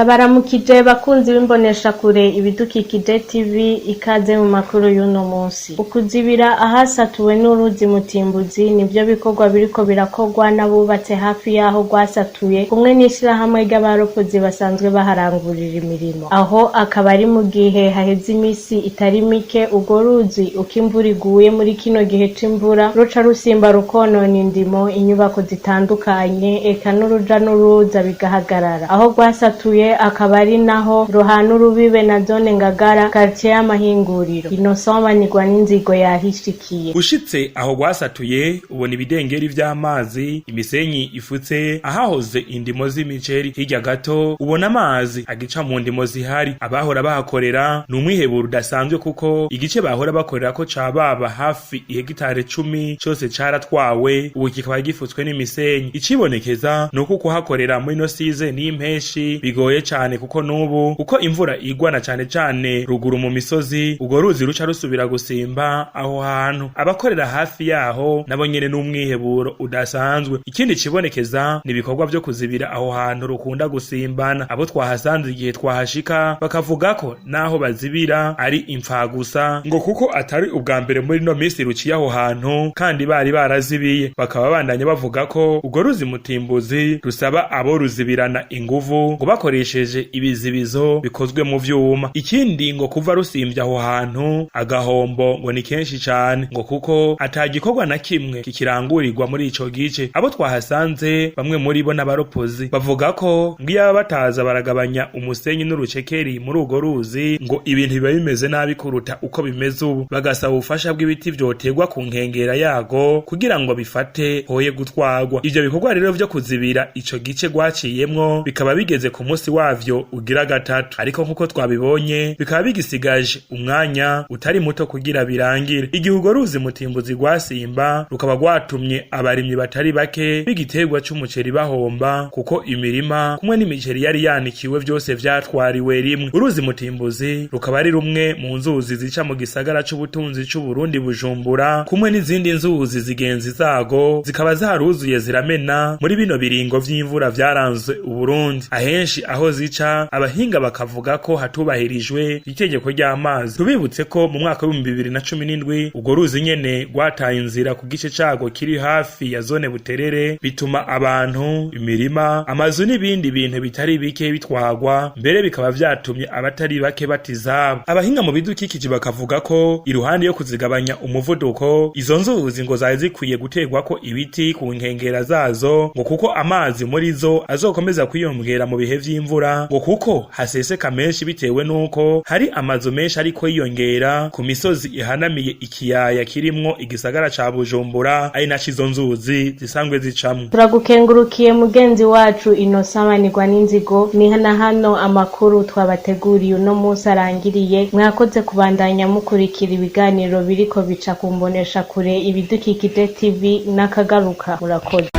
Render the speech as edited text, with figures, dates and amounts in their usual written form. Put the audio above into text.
Turabaramukije bakunzi b'imboneshakure Ibidukikije TV, ikaze mu makuru y'uno munsi. Ukuzibira ahasatuwe n'uruzi Mutimbuzi nivyo bikorwa biriko birakorwa n'abubatse hafi y'aho rwasatuye kumwe n'ishirahamwe ry'abaropozi basanzwe baharangurira imirimo. Aho akaba ari mu gihe haheze imisi itari mike urwo ruzi uko imvura iguye muri kino gihe c'imvura ruca rusimba rukonona indimo, inyubako zitandukanye, eka n'uruja n'uruza bigahagarara. Aho rwasatuye akaba ari naho ruhana urubibe na zone Ngagara, quartier y'amahinguriro. Innocent Banigwa n'inzigo yahishikiye. Ushitse aho rwasatuye ubona ibidengeri vy'amazi, imisenyi ifutse ahahoze indimo z'imiceri. Hirya gato ubona amazi agica mu ndimo zihari. Abahora bahakorera ni umwiheburo udasanzwe, kuko igice bahora bakorerako cababa hafi ihegitare 10 cose caratwawe, ubu kikaba gifutswe n'imisenyi. Icibonekeza ni uko kuhakorera muri ino size n'impeshi bigoye cane, kuko n'ubu uko imvura igwa na cane cane ruguru mu misozi, urwo ruzi ruca rusubira gusimba aho hantu. Abakorera hafi yaho nabo nyene n'umwiheburo udasanzwe. Ikindi cibonekeza ni ibikorwa vyo kuzibira aho hantu rukunda gusimbana. Abo twahasanze igihe twahashika bakavuga ko naho bazibira ari imfagusa, ngo kuko atari ubwa mbere muri ino misi ruciye aho hantu kandi bari barazibiye. Bakaba bandanye bavuga ko urwo ruzi Mutimbuzi rusaba abo ruzibirana inguvu, ngo bakoresheje ibizibizo bikozwe mu vyuma. Ikindi ngo kuva rusimvye aho hantu, agahombo ngo ni kenshi cane, ngo kuko ata gikorwa na kimwe kikirangurirwa muri ico gice. Abo twahasanze, bamwe muri bo n'abaropozi, bavuga ko ngo iyaba bataza baragabanya umusenyi n'urucekeri muri urwo ruzi, ngo ibintu biba bimeze nabi kuruta uko bimeze ubu. Bagasaba ubufasha bw'ibiti vyoterwa ku nkengera yago kugira ngo bifate hoye gutwarwa. Ivyo bikorwa rero vyo kuzibira ico gice rwaciyemwo bikaba bigeze ku munsi wavyo ugira gatatu, ariko nkuko twabibonye bikaba bigisigaje umwanya utari muto kugira birangire. Igihe urwo ruzi Mutimbuzi rwasimba rukaba rwatumye abarimyi batari bake b'igiterwa c'umuceri bahomba, kuko imirima kumwe n'imiceri yari yanikiwe vyose vyatwariwe rimwe. Uruzi Mutimbuzi rukaba ari rumwe mu nzuzi zica mu gisagara c'ubutunzi c'Uburundi, Bujumbura, kumwe n'izindi nzuzi zigenzi zago zikaba zaruzuye ziramena muri bino biringo vy'imvura vyaranze Uburundi. Ahenshi aho zica, abahinga bakavuga ko hatubahirijwe itegeko ry'amazi. Tubibutse ko mu mwaka w'2017 urwo ruzi nyene rwataye inzira ku gice cago kiri hafi ya zone Buterere, bituma abantu, imirima, amazu n'ibindi bintu bitari bike bitwagwa, mbere bikaba vyatumye abatari bake bata izabo. Abahinga mu bidukikije bakavuga ko iruhande yo kuzigabanya umuvuduko, izo nzuzi ngo zari zikwiye guterwako ibiti ku nkengera zazo, ngo kuko amazi muri zo azokomeza kwiyongera mu bihe vy'imvura, ngo kuko haseseka menshi bitewe n'uko hari amazu menshi ariko yiyongera ku misozi ihanamiye ikiyaya kirimwo igisagara ca Bujumbura, ari naco izo nzuzi zisanzwe zicamwo. Turagukengurukiye mugenzi wacu Innocent Banigwa n'inzigo. Ni na hano amakuru twabateguriye uno munsi arangiriye. Mwakoze kubandanya mukurikira ibiganiro biriko bica ku mboneshakure Ibidukikije TV. N'akagaruka, murakoze.